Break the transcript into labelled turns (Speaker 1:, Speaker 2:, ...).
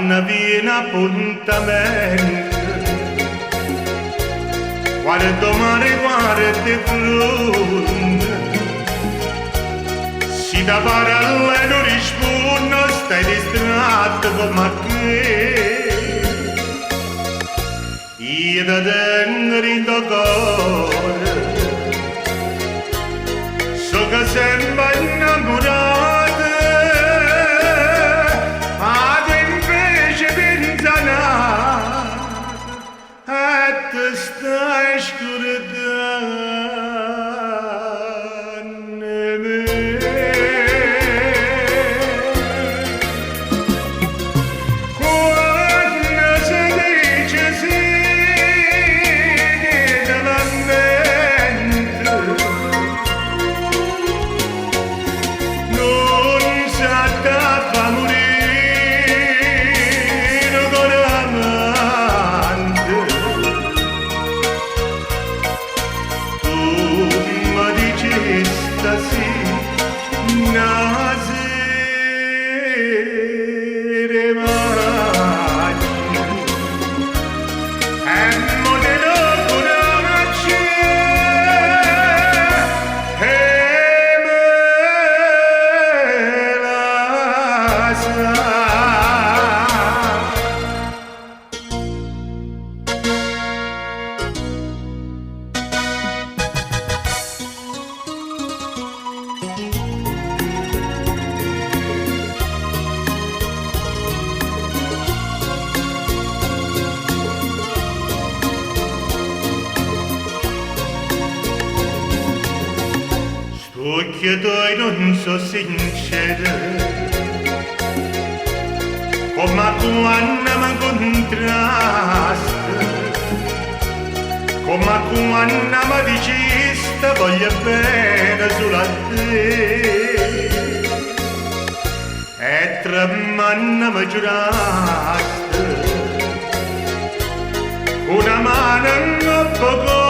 Speaker 1: Quanno viene appuntamento, guarda 'o mare, guarda 'e ffronne, si te parlo e nun rispunne, stai distratto comm'a che. Io te tengo dint' 'o core, Songo sempe 'nnammurato, ma tu invece pienze a n'ato e te staje scurdanno 'e me. Quanno se dice sì, tienelo a mente. Nun s'ha da fa murì nu core amante. Tu me diciste sì, na sera 'e maggio. E mo tiene 'o curaggio 'e me lassà. St'uocchie tuoi nun so' sincere, comme a quanno me 'ncuntraste, comme a quanno me diciste voglio bene sulo a te. E tremmanno me giuraste, cu na mano 'ncopp' 'o core.